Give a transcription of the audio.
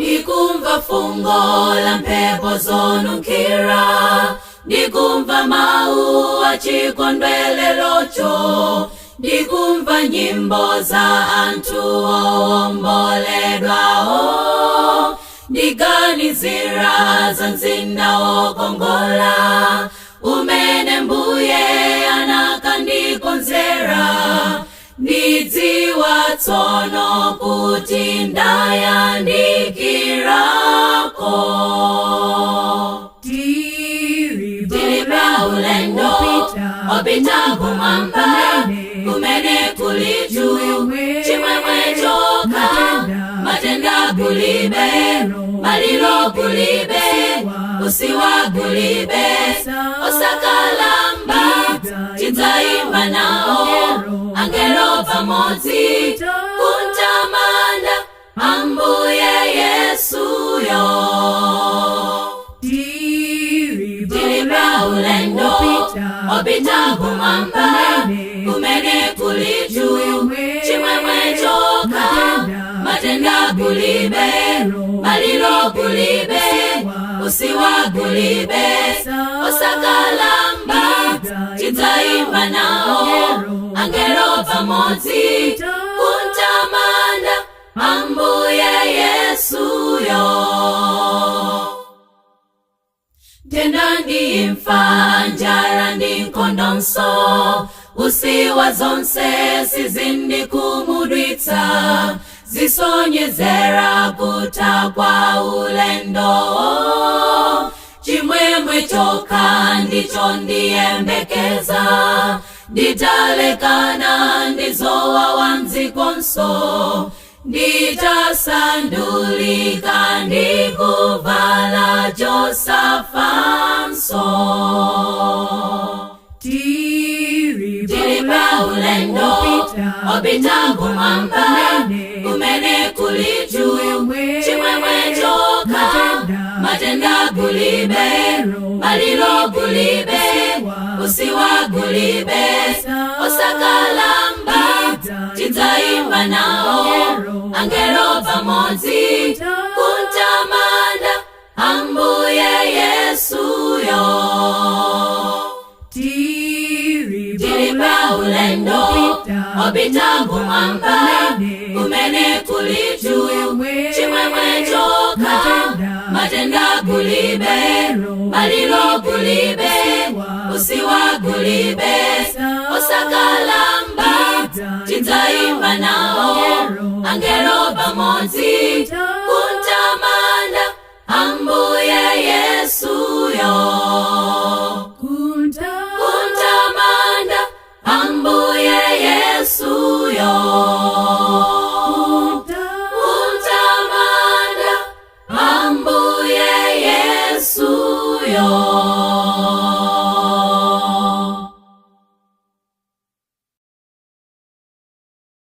Ndikumva fungo la mphepo zonunkhira, ndikumva mawu achikondwelerocho, ndikumva nyimbo za anthu owomboledwawo. Ndiganizira za mzinda wokongola umene Mbuye anakandikonzera. Ndidziwa tsono kuti ndayandikirako. Tiri Tili pa ulendo opita kumwamba kumene kuli chimwemwe chokha, matenda kulibe, maliro kulibe, usiwa kulibe, osakalamba. Tidzayimba nawo angelo pamodzi kumtamanda Ambuye Yesuyo. Tiri Tili pa ulendo opita kumwamba kumene kuli chimwemwe chokha, matenda kulibe, maliro kulibe, usiwa kulibe, osakalamba. Tidzayimba nawo angelo pamodzi kumtamanda Ambuye Yesuyo. Tenda ndi imfa, njala ndi nkhondonso, usiwa, zonse sizindikhumudwitsa. Zisonyezera kutha kwa ulendo. Chimwemwe chokha ndicho ndiyembekeza nditalekana ndizowawa mdzikonso, nditasandulika ndikuvala chosafanso. Tiri Tili pa ulendo opita kumwamba kumene kuli chimwemwe chokha, matenda kulibe, maliro kulibe, usiwa kulibe, osakalamba. Tidzayimba nawo angelo pamodzi kumtamanda Ambuye Yesuyo. Tiri Tili pa ulendo opita kumwamba kumene kuli chimwemwe chokha, matenda kulibe, maliro kulibe, usiwa kulibe, osakalamba.